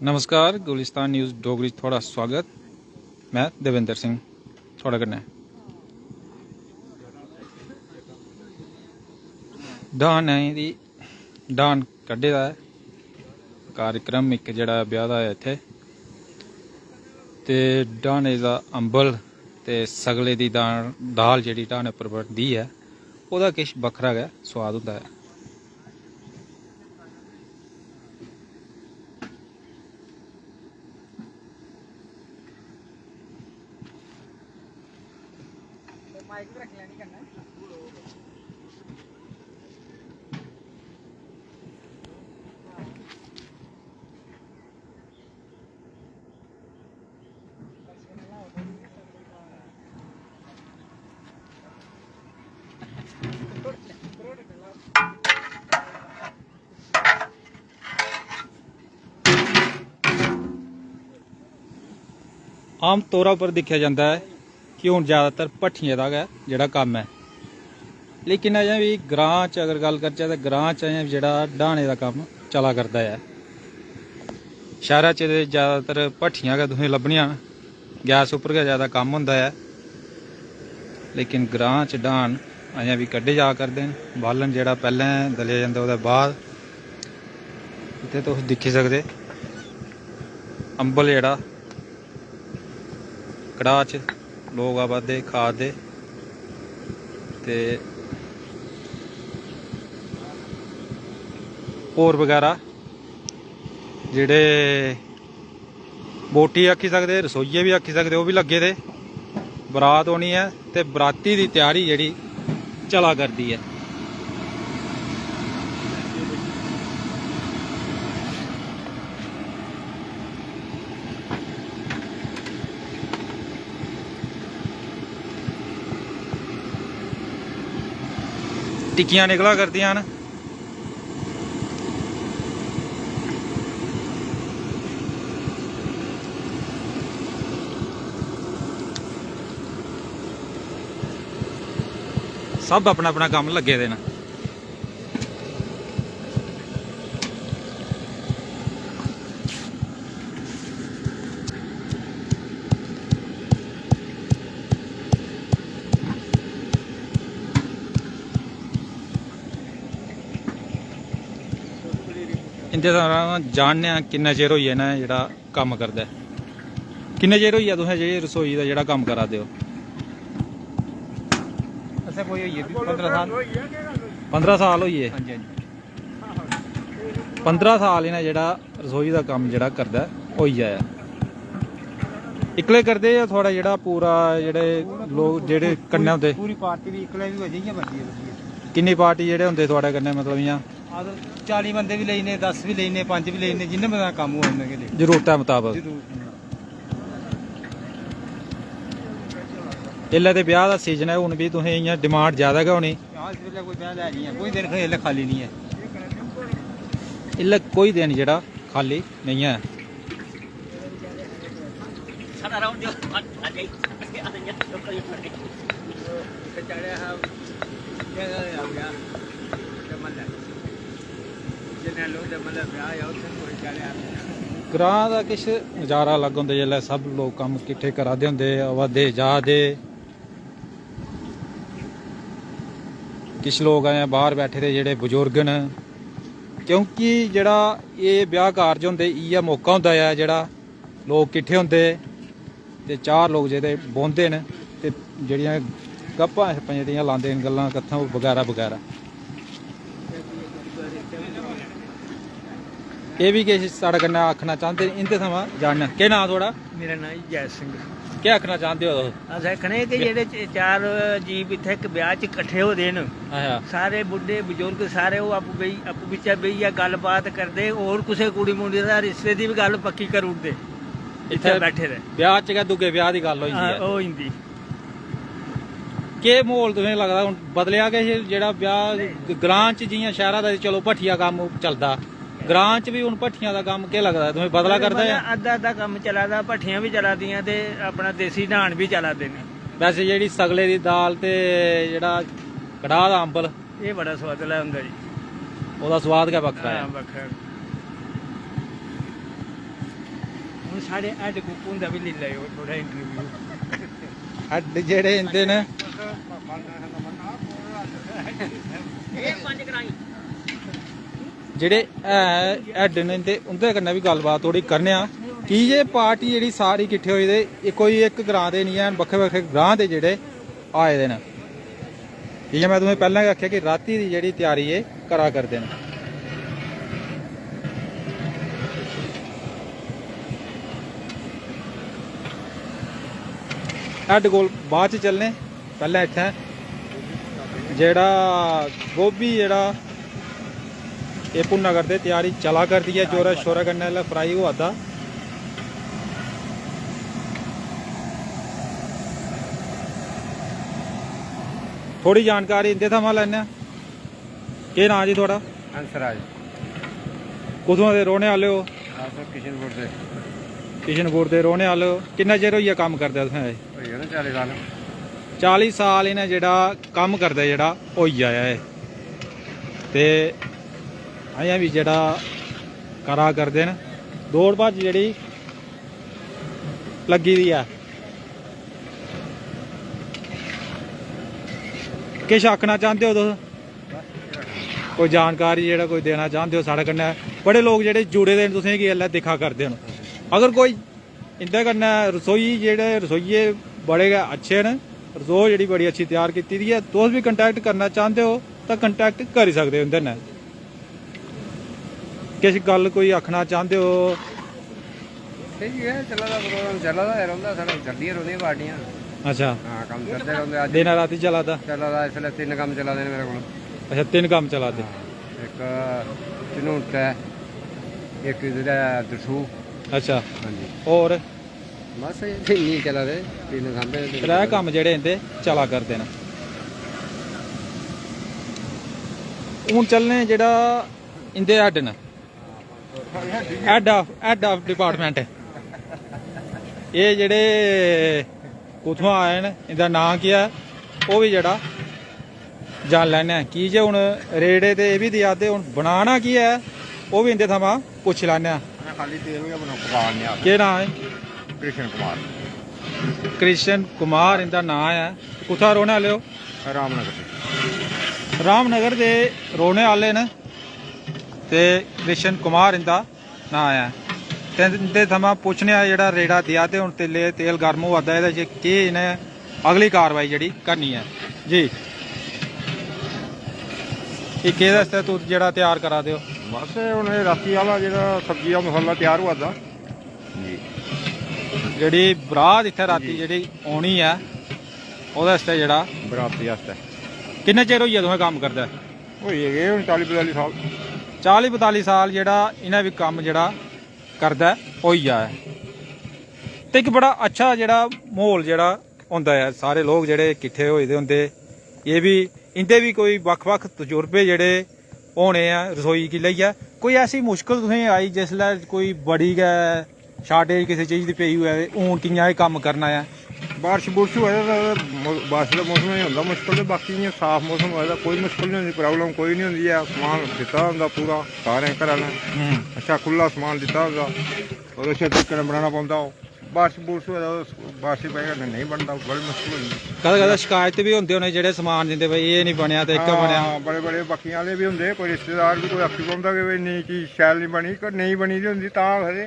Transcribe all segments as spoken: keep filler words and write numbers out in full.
नमस्कार, गुलिस्तान न्यूज़ डोगरी च थुआढ़ा स्वागत। में देवेंद्र सिंह थुआढ़े कन्नै। डाह्नै दी, डाह्न कड्ढे दा ऐ कार्यक्रम इक जेह्ड़ा ब्याह् दा ऐ इत्थै, ते डाह्नै दा अम्बल ते सगले दी दाल, दाल जेह्ड़ी डाह्नै उप्पर बनदी ऐ, ओह्दा किश बक्खरा गै सोआद होंदा ऐ। आम तौरा पर दिक्खेआ जंदा ऐ कि हून ज़्यादातर भट्ठियें दा गै जेह्ड़ा कम्म ऐ, लेकिन अजें बी ग्रांऽ च अगर गल्ल करचै ते ग्रांऽ च अजें बी जेह्ड़ा डाह्नै दा कम्म चला करदा ऐ। शैह्रा च ते ज़्यादातर भट्ठियां गै तुसेंगी लब्भनियां न, गैस उप्पर गै ज़्यादा कम्म होंदा ऐ, लेकिन ग्रांऽ च डाह्न अजें बी कड्ढे जा करदे न। बालन जेह्ड़ा पैह्लें दलेआ जंदा, ओह्दे बाद इत्थै तुस दिक्खी सकदे अम्बल जेह्ड़ा कड़ाह् च लोक आवा दे, खा दे, ते होर बगैरा जेह्ड़े बोटी आक्खी सकदे, रसोइये बी आक्खी सकदे, ओह् बी लग्गे दे। बरात औनी ऐ ते बराती दी त्यारी जेह्ड़ी चला करदी ऐ। टिक्कियां निकला करदियां न। सब अपना अपना कम्म लग्गे दे न। इंदे थमां जानने आं किन्ना चिर होई गेआ इ'नें जेह्ड़ा कम्म करदे। किन्ने चिर होई गेआ तुसें जेह्ड़ी रसोई दा जेह्ड़ा कम्म करा दे ओ? असें कोई होई गे पंदरां साल। पंदरां साल होई गे? हां जी, हां जी। पंदरां साल इ'नें जेह्ड़ा रसोई दा कम्म जेह्ड़ा करदा ऐ, होई गेआ ऐ। इक्कले करदे जां थुआढ़ा जेह्ड़ा पूरा जेह्ड़े लोक जेह्ड़े कन्नै होंदे? पूरी पार्टी दी इक्कले बी होई जाइयै बनदी ऐ, बनदी ऐ। किन्नी पार्टी जेह्ड़े होंदे थुआढ़े कन्नै, मतलब इ'यां? अस चाली बंदे बी लेई जन्ने, दस बी लेई जन्ने, पंज बी लेई जन्ने, जिन्ने बंदे दा कम्म होऐ उन्ने गै लेई जरूरत दे मताबक। जरूरत। इसलै ते ब्याह् दा सीजन ऐ, हून बी तुसें इ'यां डिमांड ज्यादा गै होनी। हां, इस बेल्लै कोई ब्याह् लै निं ऐ, कोई दिन इसलै खाल्ली निं ऐ। इसलै कोई दिन जेह्ड़ा खाल्ली नेईं ऐ। ग्रांऽ दा किश नज़ारा अलग होंदा, जिसलै सब लोक कम्म किट्ठे करा दे होंदे, आवा दे, जा दे। किश लोक अजें बाहर बैठे दे जेह्ड़े बजुर्ग न, क्योंकि जेह्ड़ा एह् ब्याह् कारज होंदे, इ'यै मौका होंदा ऐ जेह्ड़ा लोक किट्ठे होंदे ते चार लोक जेह्ड़े बौंह्दे न ते जेह्ड़ियां गप्पां शप्पां जेह्ड़ियां लांदे न, गल्लां कत्थां बगैरा बगैरा। एह् बी किश साढ़े कन्नै आखना चांह्दे न, इं'दे थमां जानना। केह् नांऽ थुआढ़ा? मेरा नांऽ जी जय सिंह। केह् आखना चांह्दे ओ तुस? अस आखने कि जे- जेह्ड़े च-, चार जीव इत्थै इक ब्याह च किट्ठे होए दे न, अच्छा। सारे बुड्ढे बजुर्ग सारे ओह् आपूं बेही-, आपूं बिच्चें बेहियै गल्लबात करदे, होर कुसै कुड़ी मुंडे दा रिश्ते दी बी गल्ल पक्की करी ओड़दे। इत्थै इत्थै बैठे दे। ब्याह च गै दूए ब्याह दी गल्ल होई जंदी हां, ऐ। ओह् होई जंदी। केह् म्हौल तुसें लगदा हून बदलेआ किश? जेह्ड़ा ब्याह ग-, ग्रां च जि'यां शैह्रा दा चलो भट्ठिया कम्म चलदा, ग्रां च बी हून भट्ठियां दा कम्म केह् लगदा तुसें बदला करदा ऐ? मतलब अद्धा अद्धा कम्म चला दा, भट्ठियां बी चला दियां ते अपना देसी डाह्न बी चला दे न। वैसे जेह्ड़ी सगले दी दाल ते जेह्ड़ा कड़ाह् दा अम्बल, एह् बड़ा सोआदला होंदा जी। ओह्दा सोआद गै बक्खरा ऐ। हां, बक्खरा। साढ़े हैड कुक हुंदा बी लेई लैओ थोड़ा इंटरव्यू। हैड जेह्ड़े इंदे न, जेह्ड़े है हैड न इंदे, उंदे कन्नै बी गल्लबात थोड़ी करने आं। की जे पार्टी जेह्ड़ी सारी किट्ठे होई दे, एह् कोई इक ग्रां दे निं हैन, बक्खरे बक्खरे ग्रां दे जेह्ड़े आए दे न। जि'यां में तुसें पैह्लें गै आखेआ कि रातीं दी जेह्ड़ी त्यारी एह् करा करदे न। हैड कोल बाद च चलने, पैह्लें इत्थें जेह्ड़ा गोभी जेह्ड़ा एह् भुन्ना करदे, त्यारी चला करदी ऐ जोरै शोरै कन्नै, इसलै फ्राई होआ दा। थोह्ड़ी जानकारी इं'दे थमां लैने आं। केह् नांऽ जी थुआढ़ा? हंसराज। कुत्थुआं दे रौह्ने आह्ले ओ? अस किशनपुर दे। किशनपुर दे रौह्ने आह्ले ओ। किन्ना चिर होई गेआ कम्म करदे तुसें? होई गे न चाली साल। चाली साल इ'नें जेह्ड़ा कम्म करदे जेह्ड़ा होई गेआ ऐ। ते अजें बी जेह्ड़ा करा करदे न। दौड़ भज्ज जेह्ड़ी लग्गी दी ऐ। किश आखना चांह्दे ओ तुस? कोई जानकारी जेह्ड़ा कोई देना चांह्दे ओ साढ़े कन्नै? बड़े लोक जेह्ड़े जुड़े दे न, तुसेंगी इसलै दिक्खा करदे न। अगर कोई इं'दे कन्नै रसोई, जेह्ड़े रसोइये बड़े गै अच्छे न, रसोऽ जेह्ड़ी बड़ी अच्छी त्यार कीती दी ऐ, तुस बी कंटैक्ट करना चांह्दे ओ तां कंटैक्ट करी सकदे ओ इं'दे नै। किश गल्ल कोई आखना चांह्दे ओ? ठीक ऐ, चला दा प्रोग्राम, चला दा गै रौंह्दा साढ़ा, चलदियां रौंह्दियां पार्टियां। अच्छा। हां, कम्म चलदे रौंह्दे। अज्ज दिनै रातीं चला दा? चला दा, इसलै तिन्न कम्म चला दे न मेरे कोल। अच्छा, तिन्न कम्म चला दे। हां, इक धनूट ऐ, इक इद्धर ऐ दरसू। अच्छा। हां जी। होर? बस एह् इन्नी चला दे, तिन्न साम्बे दे, तिन्न त्रै कम्म जेह्ड़े इं'दे चला करदे न। हून चलने जेह्ड़ा इं'दे हैड न, head of, head of department। एह् जेह्ड़े कुत्थुआं आए न, इं'दा नांऽ केह् ऐ, ओह् बी जेह्ड़ा जान लैने आं। की जे हून रेड़े ते एह् बी देआ दे, हून बनाना केह् ऐ, ओह् बी इं'दे थमां पुच्छी लैने आं। असें खाल्ली तेल गै बना-, पका ने अस। केह् नांऽ ऐ? कृष्ण कुमार। कृष्ण कुमार इं'दा नांऽ ऐ। कुत्थै रौह्ने आह्ले ओ? रामनगर दे। रामनगर दे रौह्ने आह्ले न। ते कृष्ण कुमार इं'दा नांऽ ऐ। ते इं'दे थमां पुच्छने आं, जेह्ड़ा रेड़ा देआ दे, हून तेले, तेल गर्म होआ दा, एह्दे च केह् इ'नें अगली कार्रवाई जेह्ड़ी करनी ऐ? जी, एह् केह्दे आस्तै तुस जेह्ड़ा त्यार करा दे ओ? बस, एह् हून एह् राती आह्ला जेह्ड़ा सब्जी दा मसाला त्यार होआ दा। जी। जेह्ड़ी बरात इत्थै राती जी। जेह्ड़ी औनी ऐ, ओह्दे आस्तै जेह्ड़ा बराती आस्तै। किन्ना चिर होई गेआ तुसें कम्म करदे? होई गे हून चाली बताली साल। चाली बताली साल जेह्ड़ा इ'नें बी कम्म जेह्ड़ा करदा ऐ, होई गेआ ऐ। ते इक बड़ा अच्छा जेह्ड़ा म्हौल जेह्ड़ा होंदा ऐ, सारे लोक जेह्ड़े किट्ठे होए दे होंदे, एह् बी, इं'दे बी कोई बक्ख-बक्ख तजुर्बे जेह्ड़े होने ऐ रसोई गी लेइयै। कोई ऐसी मुश्कल तुसेंगी आई जिसलै कोई बड़ी गै शार्टेज किसे चीज दी पेई होऐ ते हून कि'यां एह् कम्म करना ऐ? बारिश बुरश होऐ ते मौ-, बारिश दा मौसम एह् होंदा मुश्कल, ते बाकी इ'यां साफ मौसम होऐ तां कोई मुश्कल निं होंदी, प्रॉब्लम कोई निं होंदी ऐ। समान दित्ता दा होंदा पूरा सारें घरै आह्लें, हम्म। अच्छा खु'ल्ला समान दित्ता दा होंदा, होर अच्छे तरीके कन्नै बनाना पौंदा ओह्। बारिश बुरश होऐ तां उस बारिश दी बजह कन्नै नेईं बनदा, बड़ी मुश्कल होई जंदी। कदें कदें शिकायत बी होंदे होने जेह्ड़े समान दिंदे, "भाई, एह् निं बनेआ ते एह्का बनेआ।" हां, बड़े बड़े बाकियें आह्ले बी होंदे, कोई रिश्तेदार बी कोई आखी पौंदा कि "भाई, इन्नी चीज शैल निं बनी, नेईं बनी दी होंदी, तां आखदे।"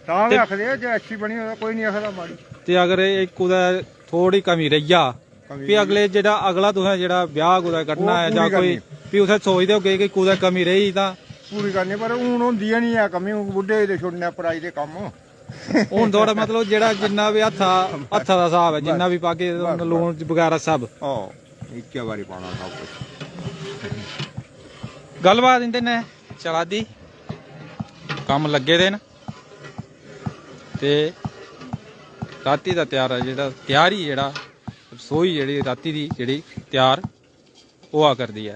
तां गै ते आखदे जे अच्छी बनी होऐ, कोई निं आखदा माड़ी। ते अगर एह् कुतै थोह्ड़ी कमी रेही जा, कमी फ्ही रेही अगले जेह्ड़ा, अगला तुसें जेह्ड़ा ब्याह् कुतै कड्ढना ओह् ऐ जां पूरी कोई, करनी। फ्ही उत्थै सोचदे होगे कि कुतै कमी रेही तां? पूरी करनी, पर हून होंदी गै निं ऐ कमी, हून बुड्ढे होई दे, छोड़ने पराई दे कम्म। हून थुआढ़ा मतलब जेह्ड़ा जिन्ना बी हत्था, हत्था दा स्हाब ऐ, बस, जिन्ना बी पागे, बस, हून लून बस। बगैरा सब। आहो, इक्कै बारी पाना सब कुछ। गल्लबात इं'दे नै चला दी, कम्म लग्गे दे न। ते राती दा त्यारा जेह्ड़ा, त्यारी जेह्ड़ा, रसोई जेह्ड़ी राती दी जेह्ड़ी त्यार होआ करदी ऐ।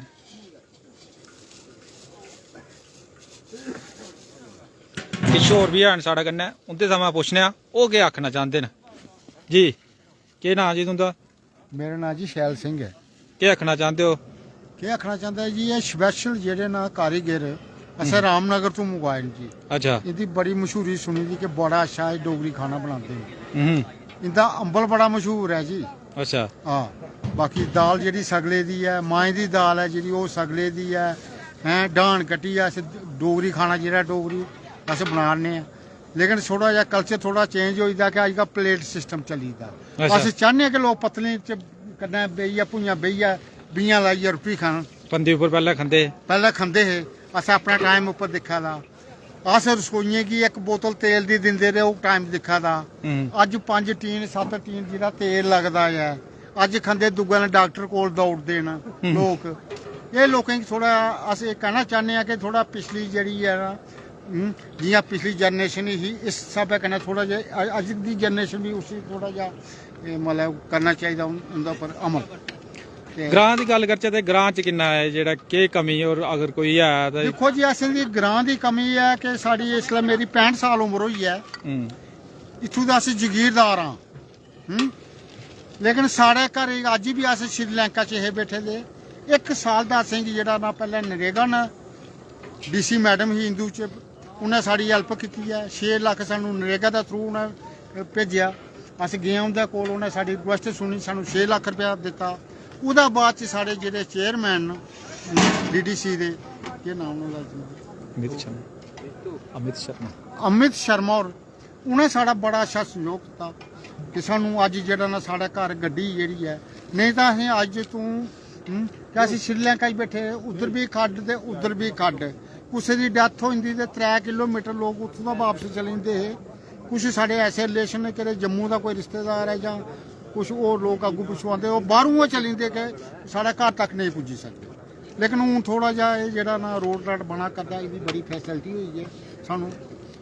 किश होर बी हैन साढ़े कन्नै, उं'दे थमां पुच्छने आं, ओह् केह् आखना चांह्दे न। जी, केह् नांऽ जी तुं'दा? मेरा नांऽ जी शैल सिंह ऐ। केह् आखना चांह्दे ओ? केह् आखना चांह्दा जी, एह् स्पैशल जेह्ड़े न कारीगर, असें रामनगर तू मंगवाए न जी। अच्छा। इंदी बड़ी मशहूरी सुनी दी कि बड़ा अच्छा एह् डोगरी खाना बनांदे न। हम्म। इंदा अंबल बड़ा मशहूर ऐ जी। अच्छा। हां, बाकी दाल जेह्ड़ी सगले दी ऐ, माएं दी दाल ऐ जेह्ड़ी, ओह् सगले दी ऐ। हैं, डाह्न कट्टियै अस डोगरी खाना जेह्ड़ा, डोगरी अस बनाने आं। लेकिन थोह्ड़ा जेहा कल्चर थोह्ड़ा चेंज होई दा कि अजकल प्लेट सिस्टम चली दा। अच्छा। अस चाह्न्ने आं कि लोक पत्तलें च कन्नै बेहियै, भुञां बेहियै, बीआं लाइयै रुट्टी खान। पंदी उप्पर पैह्लें खंदे हे। पैह्लें खंदे हे, असें अपने टाइम उप्पर दिक्खा दा। अस रसोइयें गी इक बोतल तेल दी दिंदे रेह्, ओह् टाइम दिक्खा दा। हम्म। अज्ज पंज टीन, सत्त टीन जेह्ड़ा तेल लगदा ऐ, अज्ज खंदे दूए ने डाक्टर कोल दौड़दे न लोक। एह् लोकें गी थोह्ड़ा अस एह् कैह्ना चाह्न्ने आं कि थोह्ड़ा पिछली जेह्ड़ी ऐ ना, हूं, जि'यां पिछली जनरेशन ही, इस स्हाबै कन्नै थोह्ड़ा जेहा अ-, अज्ज दी जनरेशन बी उसी थोह्ड़ा जेहा, एह्, मतलब, करना चाहिदा उन-, उं'दे उप्पर अमल। ते ग्रां दी गल्ल करचै ते ग्रां च किन्ना ऐ जेह्ड़ा, केह् कमी और अगर कोई है ते? दिक्खो जी, असें दी ग्रां दी कमी एह् ऐ कि साढ़ी इसलै, मेरी पैंह्ट साल उम्र होई ऐ। हूं। इत्थूं दा अस जगीरदार आं। हूं? लेकिन साढ़े घर अज्ज बी अस श्रीलंका च हे बैठे दे। इक साल दा असेंगी जेह्ड़ा ना, पैह्लें नरेगा ने, डीसी मैडम ही इंदू च, उ'नें साढ़ी हेल्प कीती ऐ। छे लक्ख सानूं नरेगा दे थ्रू उ'नें भेजेआ। अस गे उं'दे कोल, उ'नें साढ़ी रिक्वेस्ट सुनी, सानूं छे लक्ख रपेआ दित्ता। ओह्दे बाद च साढ़े जेह्ड़े चेयरमैन न डीडीसी दे, केह् नाम न ओह्दा जी? अमित शर्मा। अमित शर्मा। अमित शर्मा होर, उ'नें साढ़ा बड़ा अच्छा सैह्योग कीता कि सानूं अज्ज जेह्ड़ा ना, साढ़े घर गड्डी जेह्ड़ी ऐ, नेईं तां असें अज्ज तूं, हूं, कि अस श्रीलंका च बैठे, उद्धर बी खड्ड ते उद्धर बी खड्ड। कुसै दी डैथ होई जंदी ते त्रै किलोमीटर लोक उत्थूं दा बापस चली जंदे हे। कुछ साढ़े ऐसे रिलेशन न, केह्ड़े जम्मू दा कोई रिश्तेदार ऐ जां कुछ होर लोक अग्गूं पिच्छुं आंदे, ओह् बाह्रों गै चली जंदे कि साढ़े घर तक नेईं पुज्जी सकदे। लेकिन हून थोह्ड़ा जेहा एह् जेह्ड़ा ना, रोड राड बना करदा, एह्दी बड़ी फैसिलिटी होई ऐ, सानूं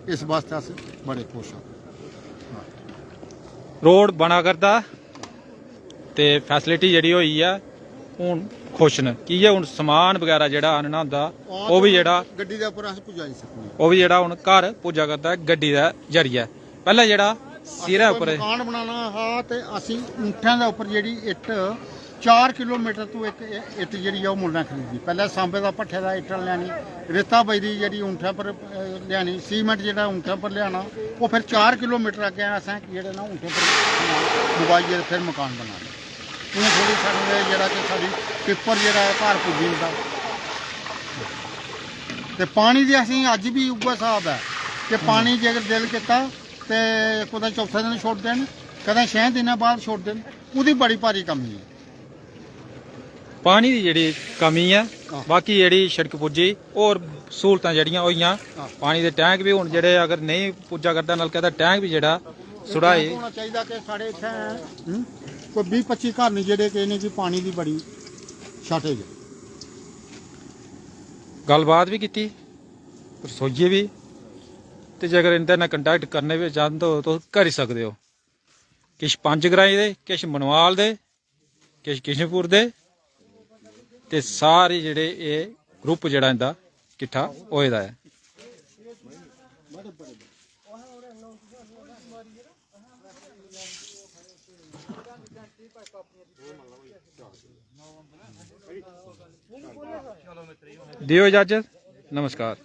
इस बास्तै अस बड़े खुश आं। रोड बना करदा ते फैसिलिटी जेह्ड़ी होई ऐ, हून खुश न, की जे हून समान बगैरा जेह्ड़ा आह्नना होंदा, ओह् बी जेह्ड़ा गड्डी दे उप्पर अस पुजाई सकने आं। ओह् बी जेह्ड़ा हून घर पुज्जा करदा ऐ गड्डी दे जरिए। पैह्लें जेह्ड़ा सिरै उप्पर मकान बनाना हा ते असें ऊंठें दे उप्पर जेह्ड़ी इट्ट, चार किलोमीटर तू इक इ-, इट्ट जेह्ड़ी ऐ, ओह् मुल्लें खरीदी। पैह्लें सांबे दा भट्ठे दा इट्ट लैनी, रेता बजरी जेह्ड़ी ऊंठें पर, अ, लेआनी, सीमेंट जेह्ड़ा ऊंठें पर लेआना, ओह् फिर चार किलोमीटर अग्गें असें जेह्ड़े ना, ऊंठें पर मुबाइयै ते फिर मकान बनाने। हून थोह्ड़ी सानूं एह् जेह्ड़ा कि साढ़ी टिप्पर जेह्ड़ा ऐ, घर पुज्जी जंदा। ते पानी दी असेंगी अज्ज बी उ'ऐ स्हाब ऐ कि पानी जेकर दिल कीता ते कुतै चौथे दिन छोड़दे न, कदें छें दिनें बाद छोड़दे न, ओह्दी बड़ी भारी कमी ऐ। पानी दी जेह्ड़ी कमी ऐ, हां। बाकी जेह्ड़ी शिड़क पुज्जी, होर स्हूलतां जेह्ड़ियां होइयां, हां। पानी दे टैंक बी हून जेह्ड़े, अगर नेईं पुज्जा करदा नलके दा टैंक बी जेह्ड़ा सुड़ाए। टैंक होना चाहिदा कि साढ़े इत्थै, हूं, कोई बीह् पच्ची घर न जेह्ड़े कि इ'नेंगी पानी दी बड़ी शार्टेज ऐ। गल्लबात बी कीती, रसोइये बी, ते जेकर इं'दे नै कंटैक्ट करने बी चांह्दे ओ, तुस करी सकदे ओ। किश पंज ग्राईं दे, किश मनवाल दे, किश किशनपुर दे, ते सारे जेह्ड़े एह् ग्रुप जेह्ड़ा इं'दा किट्ठा होए दा ऐ। देओ इजाजत, नमस्कार।